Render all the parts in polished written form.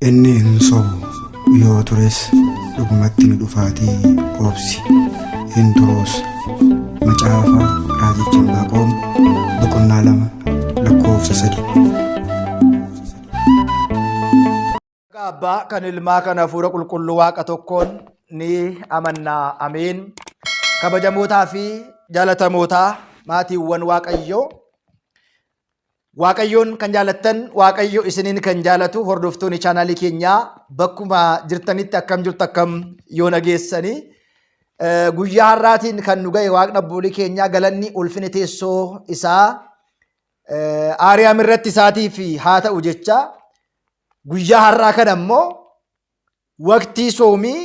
Inni hin sobu, yoo tures dhugumatti ni dhufaatii obsi, hin turuus. Macaafa Raajicha Anbaaqoom boqonnaa 2 lakkoofsa 3. Waaqa Abbaa kan Ilmaa kan Hafuura Qulqulluu Waaqa tokkoon ni amannaa. Ameen. Kabajamootaa fi jaalatamootaa maatiiwwan Waaqayyoo Waaqayyoon kan jaalattan Waaqayyo isiniin kan jaalatu hordoftoonni chaanaalii keenyaa bakkuma jirtanitti akkam jirtu akkam yoo nageessanii guyyaa har'aatiin kan nu ga'e waaqni abboolii keenyaa galanni ulfini teessoo isaa aariyaam irratti isaatiif haa ta'u jecha guyyaa har'aa kana immoo waqtii soomii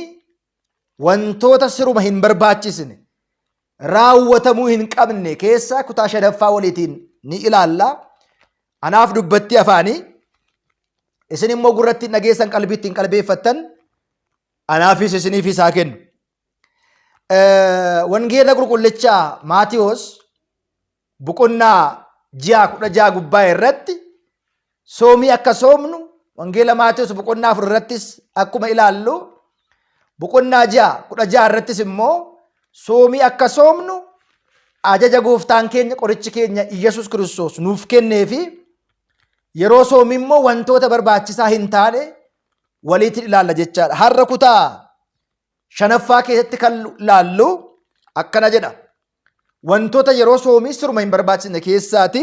wantoota siruma hin barbaachisne raawwatamuu hin qabne keessa kutaa shanaffaa waliitiin ni ilaalla. Anaaf dubbattii afaanii isin immoo gurratti hin dhageessan qalbiitti hin qalbeeffattan anaafis isiniifis haa kennu. Wangeela qulqullicha Maatiyoos boqonnaa ji'a 16 gubbaa irratti soomii akka soomnu wangeela Maatewos boqonnaa 4 irrattis akkuma ilaallu boqonnaa ji'a 16 irrattis immoo soomii akka soomnu ajaja gooftaan keenya qorichi keenya Iyyasuus Kiristoos nuuf kennee fi yeroo soomii immoo wantoota barbaachisaa hin taane waliitti ilaalla jechaadha. Har'a kutaa shanaffaa keessatti kan ilaallu akkana jedha. Wantoota yeroo soomii siruma hin barbaachisne keessaati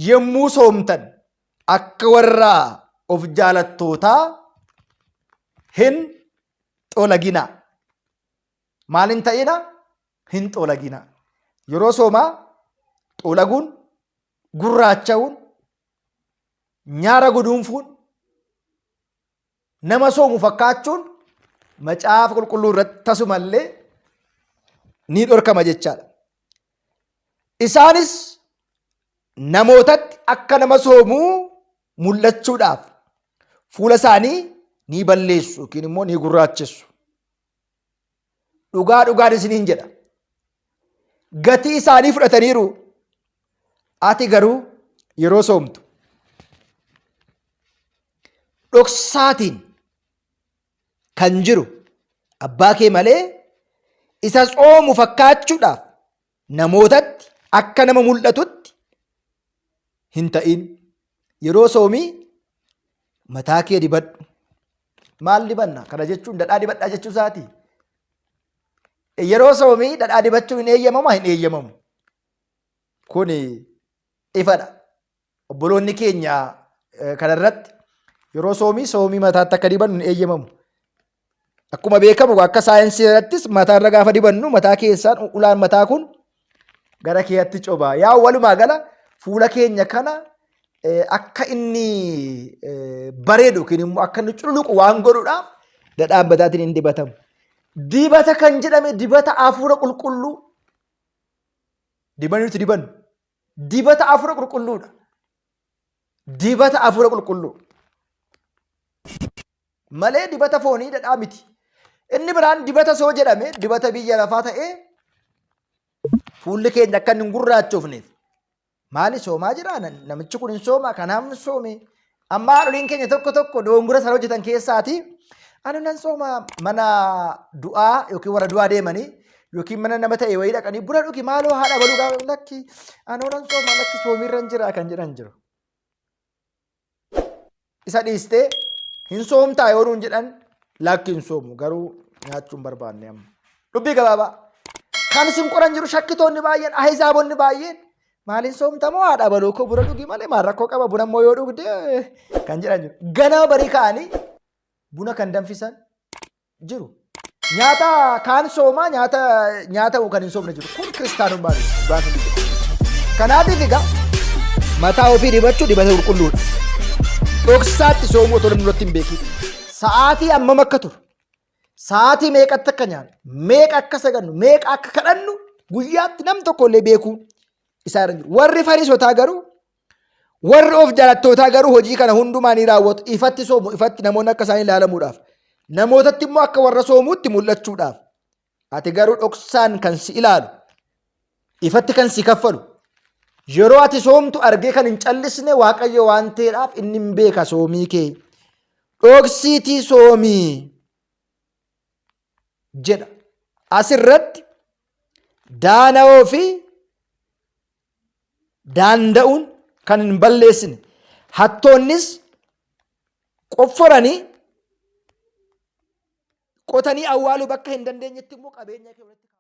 yommuu soomtan akka warra of jaalattootaa hin xolaginaa. Maal hin ta'ina? Hin xolaginaa. Yeroo soomaa xolaguun, gurraacha'uun, nyaara guduunfuun, nama soomu fakkaachuun macaafa qulqulluu irratti tasumallee ni dhorkama jechaadha. Isaanis namootatti akka nama soomuu mul'achuudhaaf fuula isaanii ni balleessu yookiin immoo ni gurraachessu. Dhugaa dhugaan isiniin jedha. Gatii isaanii fudhataniiru. Ati garuu yeroo soomtu dhoksaatiin kan jiru abbaa kee malee isa tsoomu fakkaachuudhaaf namootatti akka nama mul'atutti hin ta'in. Yeroo soomii mataa kee dibadhu. Maal dibanna? Kana jechuun dhadhaa dibadhaa jechuu isaati. Yeroo soomii dhadhaa dibachuun hin eeyyamamu hin eeyyamamu. Kuni ifadha. Obboloonni keenya kanarratti yeroo soomii soomii mataatti akka dibannu hin eeyyamamu. Akkuma beekamu akka saayinsii irrattis mataarra gaafa dibannu mataa keessaan ulaan mataa kun gara keeyatti coba. Yaa walumaa gala fuula keenya kana akka inni bareedu yookiin immoo akka inni cululuqu waan godhuudhaaf dhadhaan mataatiin hin dibatamu. Dibata kan jedhame dibata hafuura qulqulluu dibanni nuti dibannu dibata hafuura qulqulluudha. Dibata hafuura qulqulluu. Malee dibata foonii dhadhaa miti. Inni biraan dibata soo jedhame dibata biyya lafaa ta'ee fuulli keenya akka inni hin gurraachofneef maali soomaa jira namichi kun hin sooma kanaaf hin soome. Amma haadholiin keenya tokko tokko dogongora isaan hojjetan keessaati ani nan sooma mana du'aa yookiin warra du'aa deemanii yookiin mana nama ta'e wayii dhaqanii buna dhugi maaloo haadha baluu gaafa lakki anoo nan sooma lakki soomiirra hin jira kan jedhan jiru. Isa dhiistee hin soomtaa yoo nuun jedhan lakki hin soomu garuu nyaachuu hin barbaanne amma. Dubbii gabaabaa. Kan isin qoran jiru shakkitoonni baay'een ahizaabonni baay'een maaliin soomta moo haadha baluu koo buna dhugi malee maal rakkoo qaba buna immoo yoo dhugde kan jedhan jiru. Ganama barii ka'anii buna kan danfisan jiru. Nyaata kaan soomaa nyaata nyaata kan hin soomne jiru. Kun kiristaanummaa miti. Dhugaa kan jedhu. Kanaatiif egaa mataa ofii dibachuu dibata qulqulluudha. Dhoksaatti soomuu otoo namni irratti hin beekin. Sa'aatii hammam akka turu, sa'aatii meeqatti akka nyaannu, meeqa akka sagannu, meeqa akka kadhannu guyyaatti nam tokko illee beekuu isaa irra hin jiru. Warri fariisotaa garuu Warri of jaalattootaa garuu hojii kana hundumaa ni raawwatu. Ifatti soomu, ifatti namoonni akka isaan ilaalamuudhaaf. Namootatti immoo akka warra soomuutti mul'achuudhaaf. Ati garuu dhoksaan kan si ilaalu, ifatti kan si kaffalu, yeroo ati soomtu argee kan hin callisne Waaqayyo waan ta'eedhaaf inni hin beeka soomii kee. Dhoksiitii soomii jedha. Asirratti daana'oo fi daanda'uun kan hin balleessine, hattoonnis qofforanii qotanii awwaaluu bakka hin dandeenyetti immoo qabeenya kee walitti